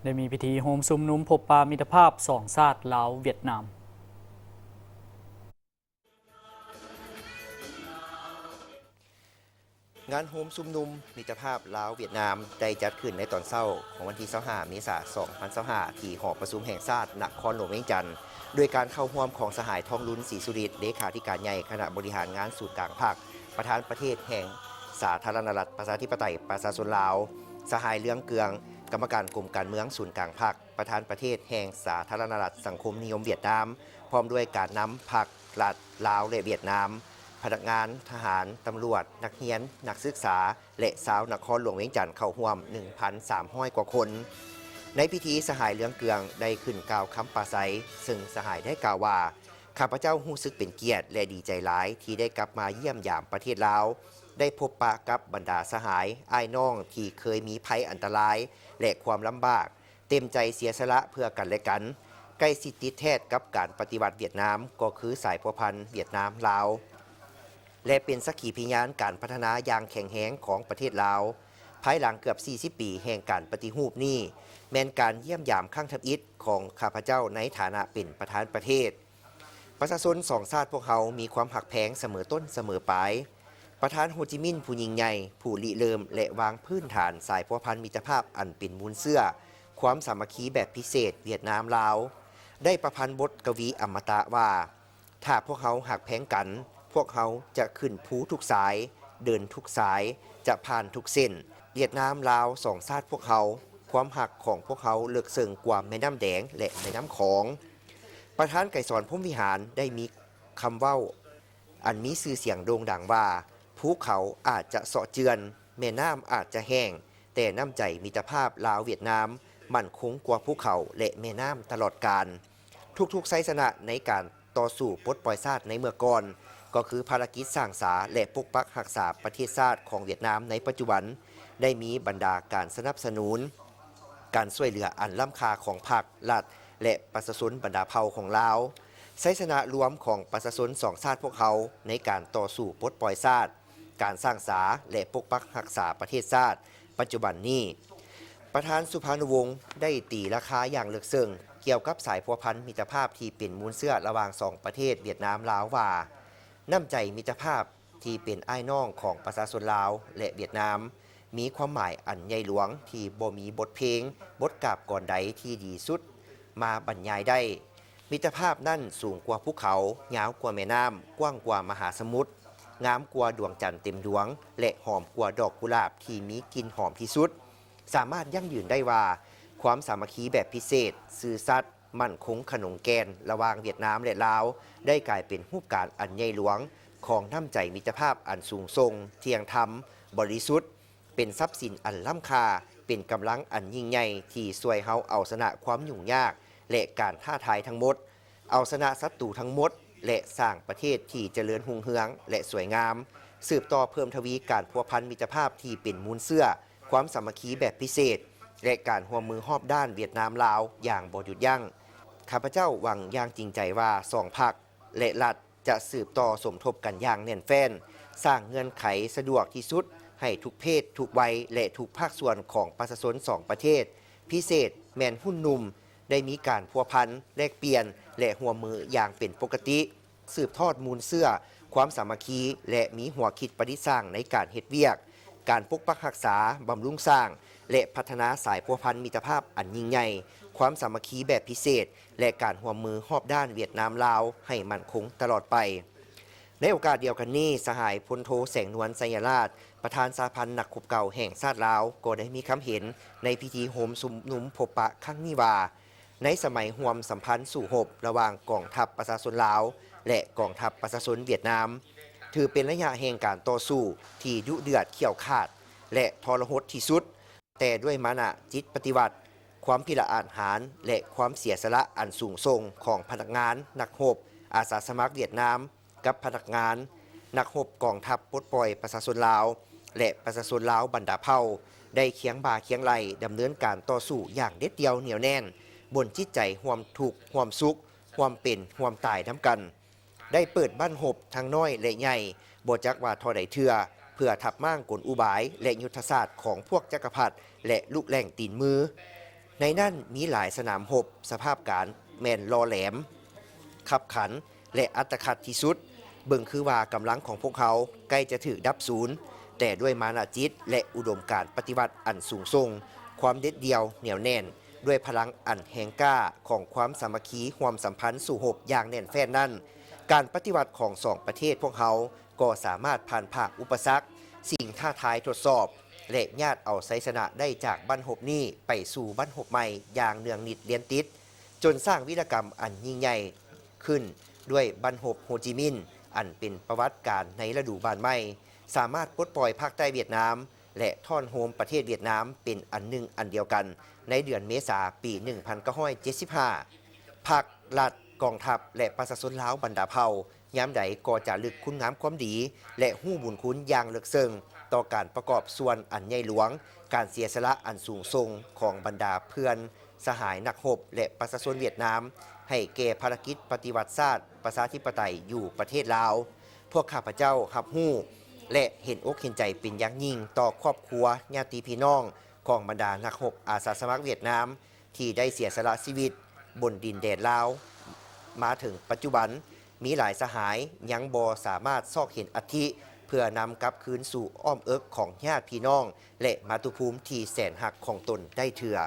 ໄດ້ມີພິທີໂຮມຊຸມນຸມພົບປະມິດຕະພາບສອງຊາດລາວ-ຫວຽດນາມ. ງານໂຮມຊຸມນຸມມິດຕະພາບລາວ-ຫວຽດນາມ ໄດ້ຈັດຂຶ້ນໃນຕອນເຊົ້າຂອງວັນທີຊາວຫ້າ ເມສາ ສອງພັນຊາວຫ້າ ທີ່ຫໍປະຊຸມແຫ່ງຊາດນະຄອນຫຼວງວຽງຈັນ ໂດຍການເຂົ້າຮ່ວມຂອງສະຫາຍ ທອງລຸນ ສີສຸລິດ ເລຂາທິການໃຫຍ່ຄະນະບໍລິຫານງານສູນກາງພັກ, ປະທານປະເທດແຫ່ງສາທາລະນະລັດ ປະຊາທິປະໄຕ ປະຊາຊົນລາວ, ສະຫາຍ ເລື່ອງເກືອງ ກຳມະການກົມການເມືອງສູນກາງພັກ, ປະທານປະເທດແຫ່ງສາທາລະນະລັດສັງຄົມນິຍົມຫວຽດນາມ, ພ້ອມດ້ວຍການນຳພັກລັດລາວ ແລະ ຫວຽດນາມ, ພະນັກງານ, ທະຫານ, ຕຳຫຼວດ, ນັກຮຽນ, ນັກສຶກສາ ແລະ ຊາວນະຄອນຫຼວງວຽງຈັນເຂົ້າຮ່ວມ ໜຶ່ງພັນສາມຮ້ອຍກວ່າຄົນ. ໃນພິທີ, ສະຫາຍ ເລື່ອງເກືອງ ໄດ້ຂຶ້ນກ່າວຄຳປາໄສ, ເຊິ່ງສະຫາຍໄດ້ກ່າວວ່າ, ຂ້າພະເຈົ້າຮູ້ສຶກເປັນກຽດ ແລະ ດີໃຈຫຼາຍທີ່ໄດ້ກັບມາຢ້ຽມຢາມປະເທດລາວ, ໄດ້ພົບປະກັບບັນດາສະຫາຍ, ອ້າຍນ້ອງທີ່ເຄີຍມີໄພອັນຕະລາຍ ແລະ ຄວາມລຳບາກ, ເຕັມໃຈເສຍສະຫຼະເພື່ອກັນແລະກັນ, ໃກ້ຊິດຕິດແທດກັບການປະຕິວັດຫວຽດນາມ ກໍຄືສາຍພົວພັນຫວຽດນາມ-ລາວ ແລະ ເປັນສັກຂີພະຍານການພັດທະນາຢ່າງແຂງແຮງຂອງປະເທດລາວ. ພາຍຫຼັງເກືອບສີ່ສິບປີແຫ່ງການປະຕິຮູບນີ້, ແມ່ນການຢ້ຽມຢາມຄັ້ງທຳອິດຂອງຂ້າພະເຈົ້າໃນຖານະເປັນປະທານປະເທດ. ປະຊາຊົນສອງຊາດພວກເຮົາມີຄວາມຮັກແພງສະເໝີຕົ້ນສະເໝີປາຍ. ປະທານໂຮຈິມິນຜູ້ຍິ່ງໃຫຍ່, ຜູ້ລິເລີ່ມ ແລະ ວາງພື້ນຖານສາຍພົວພັນມິດຕະພາບອັນເປັນມູນເຊື້ອ, ຄວາມສາມັກຄີແບບພິເສດຫວຽດນາມ-ລາວ, ໄດ້ປະພັນບົດກະວີອະມະຕະວ່າ, ຖ້າພວກເຮົາຮັກແພງກັນ, ພວກເຮົາຈະຂຶ້ນພູທຸກສາຍ, ເດີນທຸກສາຍ, ຈະຜ່ານທຸກເສັ້ນ. ຫວຽດນາມ-ລາວ ສອງຊາດພວກເຮົາ, ຄວາມຮັກຂອງພວກເຮົາເລິກເຊິ່ງກວ່າແມ່ນ້ຳແດງ ແລະ ແມ່ນ້ຳຂອງ. ປະທານໄກສອນ ພົມວິຫານ ໄດ້ມີຄຳເວົ້າອັນມີຊື່ສຽງໂດ່ງດັງວ່າ, ພູເຂົາອາດຈະເຊາະເຈື່ອນ, ແມ່ນ້ຳອາດຈະແຫ້ງ, ແຕ່ນ້ຳໃຈມິດຕະພາບລາວ-ຫວຽດນາມໝັ້ນຄົງກວ່າພູເຂົາ ແລະ ແມ່ນ້ຳຕະຫຼອດການ. ທຸກໆໄຊຊະນະໃນການຕໍ່ສູ້ປົດປ່ອຍຊາດໃນເມື່ອກ່ອນ, ກໍຄືພາລະກິດສ້າງສາ ແລະ ປົກປັກຮັກສາປະເທດຊາດຂອງຫວຽດນາມໃນປັດຈຸບັນ, ໄດ້ມີບັນດາການສະໜັບສະໜູນ, ການຊ່ວຍເຫຼືອອັນລ້ຳຄ່າຂອງພັກ, ລັດ ແລະ ປະຊາຊົນບັນດາເຜົ່າຂອງລາວ. ໄຊຊະນະລວມຂອງປະຊາຊົນສອງຊາດພວກເຮົາໃນການຕໍ່ສູ້ປົດປ່ອຍຊາດ, ການສ້າງສາ ແລະ ປົກປັກຮັກສາປະເທດຊາດປັດຈຸບັນນີ້. ປະທານສຸພານຸວົງໄດ້ຕີລາຄາຢ່າງເລິກເຊິ່ງກ່ຽວກັບສາຍພົວພັນມິດຕະພາບທີ່ເປັນມູນເຊື້ອລະຫວ່າງສອງປະເທດຫວຽດນາມ-ລາວວ່າ, ນ້ຳໃຈມິດຕະພາບ ທີ່ເປັນອ້າຍນ້ອງຂອງປະຊາຊົນລາວ ແລະ ຫວຽດນາມ ມີຄວາມໝາຍອັນໃຫຍ່ຫຼວງທີ່ບໍ່ມີບົດເພງ, ບົດກາບກອນໃດທີ່ດີສຸດມາບັນຍາຍໄດ້. ມິດຕະພາບນັ້ນສູງກວ່າພູເຂົາ, ຍາວກວ່າແມ່ນ້ຳ, ກວ້າງກວ່າມະຫາສະໝຸດ, ງາມກວ່າດວງຈັນເຕັມດວງ ແລະ ຫອມກວ່າດອກກຸຫຼາບທີ່ມີກິ່ນຫອມທີ່ສຸດ. ສາມາດຢັ້ງຢືນໄດ້ວ່າ ຄວາມສາມັກຄີແບບພິເສດ, ຊື່ສັດ, ໝັ້ນຄົງຂະໜົງແກ່ນລະຫວ່າງຫວຽດນາມ ແລະ ລາວ ໄດ້ກາຍເປັນຮູບການອັນໃຫຍ່ຫຼວງຂອງນ້ຳໃຈມິດຕະພາບອັນສູງສົ່ງ, ທ່ຽງທຳ, ບໍລິສຸດ, ເປັນຊັບສິນອັນລ້ຳຄ່າ, ເປັນກຳລັງອັນຍິ່ງໃຫຍ່ທີ່ຊ່ວຍເຮົາເອົາຊະນະຄວາມຫຍຸ້ງຍາກ ແລະ ການທ້າທາຍທັງໝົດ, ເອົາຊະນະສັດຕູທັງໝົດ ແລະ ສ້າງປະເທດທີ່ຈະເລີນຮຸ່ງເຮືອງ ແລະ ສວຍງາມ, ສືບຕໍ່ເພີ່ມທະວີການພົວພັນມິດຕະພາບທີ່ເປັນມູນເຊື້ອ, ຄວາມສາມັກຄີແບບພິເສດ ແລະ ການຮ່ວມມືຮອບດ້ານຫວຽດນາມ-ລາວຢ່າງບໍ່ຢຸດຢັ້ງ. ຂ້າພະເຈົ້າຫວັງຢ່າງຈິງໃຈວ່າສອງພັກ ແລະ ລັດຈະສືບຕໍ່ສົມທົບກັນຢ່າງແໜ້ນແຟ້ນ, ສ້າງເງື່ອນໄຂສະດວກທີ່ສຸດໃຫ້ທຸກເພດ, ທຸກໄວ ແລະ ທຸກພາກສ່ວນຂອງປະຊາຊົນສອງປະເທດ, ພິເສດແມ່ນຮຸ່ນໜຸ່ມ, ໄດ້ມີການພົວພັນ, ແລກປ່ຽນ ແລະ ຮ່ວມມືຢ່າງເປັນປົກກະຕິ. ສືບທອດມູນເຊື້ອຄວາມສາມັກຄີ ແລະ ມີຫົວຄິດປະດິດສ້າງໃນການເຮັດວຽກ, ການປົກປັກຮັກສາ, ບຳລຸງສ້າງ ແລະ ພັດທະນາສາຍພົວພັນມິດຕະພາບອັນຍິ່ງໃຫຍ່, ຄວາມສາມັກຄີແບບພິເສດ ແລະ ການຮ່ວມມືຮອບດ້ານຫວຽດນາມ-ລາວໃຫ້ໝັ້ນຄົງຕະຫຼອດໄປ. ໃນໂອກາດດຽວກັນນີ້, ສະຫາຍພົນໂທ ແສງນວນ ໄຊຍະລາດ, ປະທານສະຫະພັນນັກຮົບເກົ່າແຫ່ງຊາດລາວ ກໍໄດ້ມີຄຳເຫັນໃນພິທີໂຮມຊຸມນຸມພົບປະຄັ້ງນີ້ວ່າ, ໃນສະໄໝຮ່ວມສຳພັນສູ້ຮົບລະຫວ່າງກອງທັບປະຊາຊົນລາວ ແລະ ກອງທັບປະຊາຊົນຫວຽດນາມ, ຖືເປັນໄລຍະແຫ່ງການຕໍ່ສູ້ທີ່ດຸເດືອດຂ້ຽວຂາດ ແລະ ທໍລະຫົດທີ່ສຸດ, ແຕ່ດ້ວຍມານະຈິດປະຕິວັດ, ຄວາມພິລະອາດຫານ ແລະ ຄວາມເສຍສະຫຼະອັນສູງສົ່ງຂອງພະນັກງານ, ນັກຮົບ, ອາສາສະໝັກຫວຽດນາມ ກັບພະນັກງານ, ນັກຮົບກອງທັບປົດປ່ອຍປະຊາຊົນລາວ ແລະ ປະຊາຊົນລາວບັນດາເຜົ່າ ໄດ້ຄຽງບ່າຄຽງໄຫຼ່ດຳເນີນການຕໍ່ສູ້ຢ່າງເດັດດ່ຽວໜຽວແໜ້ນ ບົນຈິດໃຈຮ່ວມທຸກຮ່ວມສຸກ, ຮ່ວມເປັນຮ່ວມຕາຍນຳກັນ, ໄດ້ເປີດບັ້ນຮົບທັງນ້ອຍ ແລະ ໃຫຍ່ ບໍ່ຈັກວ່າທໍ່ໃດເທື່ອ ເພື່ອທັບມ້າງກົນອຸບາຍ ແລະ ຍຸດທະສາດຂອງພວກຈັກກະພັດ ແລະ ລູກແຫຼ່ງຕີນມື. ໃນນັ້ນມີຫຼາຍສະໜາມຮົບ, ສະພາບການແມ່ນຫຼໍ່ແຫຼມ, ຄັບຂັນ ແລະ ອັດຕະຂັດທີ່ສຸດ. ເບິ່ງຄືວ່າກຳລັງຂອງພວກເຮົາໃກ້ຈະຖືກດັບສູນ, ແຕ່ດ້ວຍມານະຈິດ ແລະ ອຸດົມການປະຕິວັດອັນສູງສົ່ງ, ຄວາມເດັດດ່ຽວໜຽວແໜ້ນ, ດ້ວຍພະລັງອັນແຮງກ້າຂອງຄວາມສາມັກຄີຮ່ວມສຳພັນສູ້ຮົບຢ່າງແໜ້ນແຟ້ນນັ້ນ, ການປະຕິວັດຂອງສອງປະເທດພວກເຮົາກໍສາມາດຜ່ານຜ່າອຸປະສັກ, ສິ່ງທ້າທາຍທົດສອບ ແລະ ຍາດເອົາໄຊຊະນະໄດ້ຈາກບັ້ນຮົບນີ້ໄປສູ່ບັ້ນຮົບໃໝ່ຢ່າງເນື່ອງນິດລຽນຕິດ, ຈົນສ້າງວິລະກຳອັນຍິ່ງໃຫຍ່ຂຶ້ນດ້ວຍບັ້ນຮົບໂຮຈິມິນ ອັນເປັນປະຫວັດການໃນລະດູບ້ານໃໝ່, ສາມາດປົດປ່ອຍພາກໃຕ້ຫວຽດນາມ ແລະ ທ້ອນໂຮມປະເທດຫວຽດນາມເປັນອັນໜຶ່ງອັນດຽວກັນໃນເດືອນເມສາປີໜຶ່ງພັນເກົ້າຮ້ອຍເຈັດສິບຫ້າ. ພັກ, ລັດ, ກອງທັບ ແລະ ປະຊາຊົນລາວບັນດາເຜົ່າ ຍາມໃດກໍຈະລຶກຄຸນງາມຄວາມດີ ແລະ ຮູ້ບຸນຄຸນຢ່າງເລິກເຊິ່ງຕໍ່ການປະກອບສ່ວນອັນໃຫຍ່ຫຼວງ, ການເສຍສະຫຼະອັນສູງສົ່ງຂອງບັນດາເພື່ອນສະຫາຍນັກຮົບ ແລະ ປະຊາຊົນຫວຽດນາມ ໃຫ້ແກ່ພາລະກິດປະຕິວັດຊາດປະຊາທິປະໄຕຢູ່ປະເທດລາວ. ພວກຂ້າພະເຈົ້າຮັບຮູ້ ແລະ ເຫັນອົກເຫັນໃຈເປັນຢ່າງຍິ່ງຕໍ່ຄອບຄົວ, ຍາດຕິພີ່ນ້ອງຂອງບັນດານັກຮົບອາສາສະໝັກຫວຽດນາມ ທີ່ໄດ້ເສຍສະຫຼະຊີວິດບົນດິນແດນລາວ ມາເຖິງປັດຈຸບັນ, ມີຫຼາຍສະຫາຍຍັງບໍ່ສາມາດຊອກເຫັນອັດຖິ ເພື່ອນຳກັບຄືນສູ່ອ້ອມເອິກຂອງຍາດພີ່ນ້ອງ ແລະ ມາຕຸພູມທີ່ແສນຮັກຂອງຕົນໄດ້ເທື່ອ.